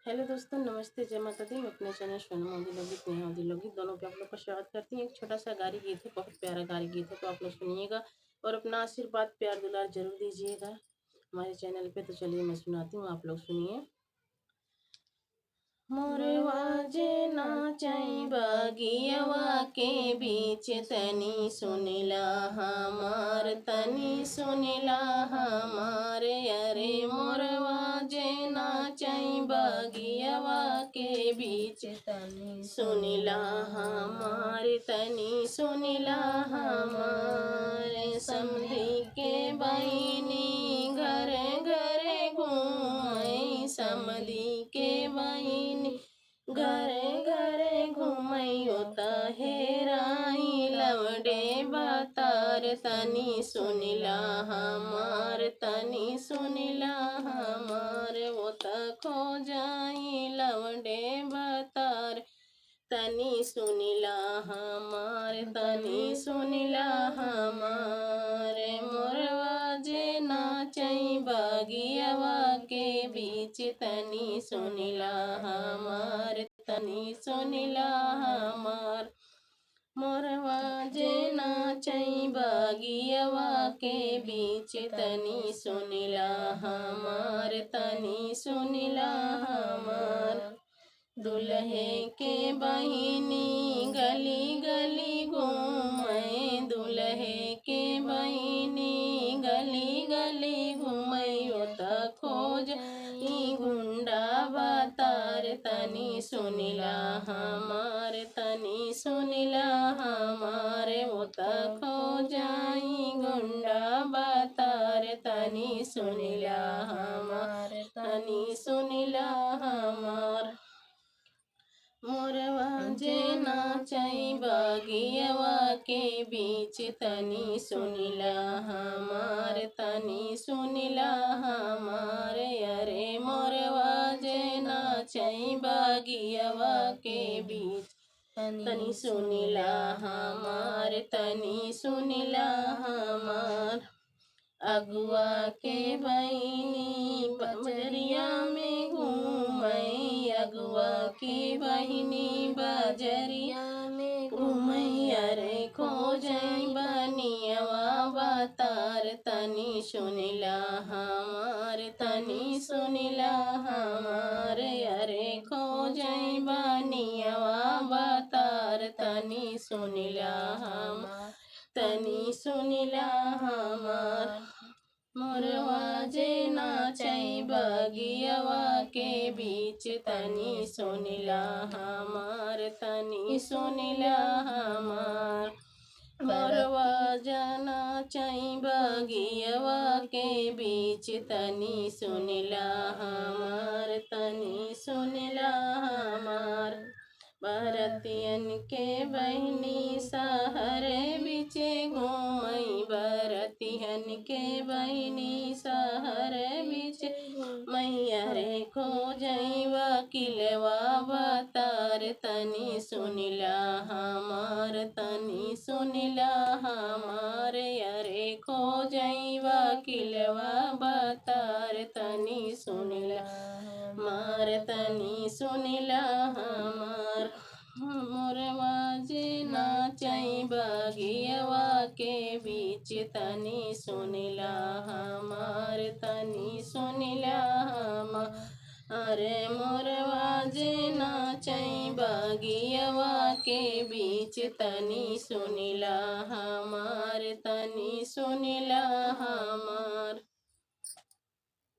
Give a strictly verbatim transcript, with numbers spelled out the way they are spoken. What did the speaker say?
हेलो दोस्तों, नमस्ते, जय माता दी। मैं अपने चैनल सोनम अवधी लोकगीत, नेहा अवधी लोकगीत दोनों पे आप लोग का स्वागत करती हूँ। एक छोटा सा गारी गीत है, बहुत प्यारा गारी गीत है, तो आप लोग सुनिएगा और अपना आशीर्वाद, प्यार, दुलार जरूर दीजिएगा हमारे चैनल पे। तो चलिए, मैं सुनाती हूँ, आप लोग सुनिए। मोरवा जे नाचै बगियवा के बीच, तनी सुनिला हमार, तनी सुनिला हमार। अरे मोरवा जे नाचै बगियवा के बीच, तनी सुनिला हमार, तनी सुनिला हमार। समधी के बहिनी घर घर घूमै, समधी के बहिनी घर घर घूमै, ओत हेराई लवंडे भतार। तनी सुनिला हमार, तनी सुनिला हमार, ओत खोजाई लवंडे भतार। तनी सुनिला हमार, तनी सुनिला हमार। मोरवा जे नाचै बगियवा के बीच, तनी सुनिला हमार, तनी सुनिला हमार। मोरवा जे नाचै बगियवा के बीच, तनी सुनिला हमार, तनी सुनिला हमार। दुलहे के बहिनी गली गली घूमै, दुलहे के बहिनी गली गली घूमै, ओत खोजाई गुंडा भतार। तनी सुनिला हमार, तनी सुनिला हमार, ओत खोजाई गुंडा भतार। तनी सुनिला हमार, तनी सुनिला हमार। मोरवा जे नाचै बगियवा के बीच, तनी सुनिला हमार, तनी सुनिला हमार। अरे मोरवा जे नाचै बगियवा के बीच, तनी सुनिला हमार, तनी सुनिला हमार। अगुआ के बहिनी बजरिया में घूमै, अगुआ के बहिनी बजरिया में घूमै। अरे खोजै बनियवा भतार, तनी सुनिला हमार, तनी सुनिला हमार। अरे खोजै बनियवा भतार, तनी सुनिला हमार, तनी सुनिला हमार। मोरवा जे नाचै बगियवा के बीच, तनी सुनिला हमार, तनी सुनिला हमार। मोरवा जे नाचै बगियवा के बीच, तनी सुनिला हमार, तनी सुनिला हमार। बरतियन के बहिनी सहर बिचे घूमै, बरतियन के बहिनी सहर बिचे घूमै। अरे खोजै वकिलवा भतार, तनी सुनिला हमार, तनी सुनिला हमार। अरे खोजै वकिलवा भतार, तनी सुनिला हमार, तनी सुनिला हमार। मोरवा जे नाचै बगियवा के बीच, तनी सुनिला हमार, तनी सुनिला हमार। अरे मोरवा जे नाचै बगियवा के बीच, तनी सुनिला हमार, तनी सुनिला हमार।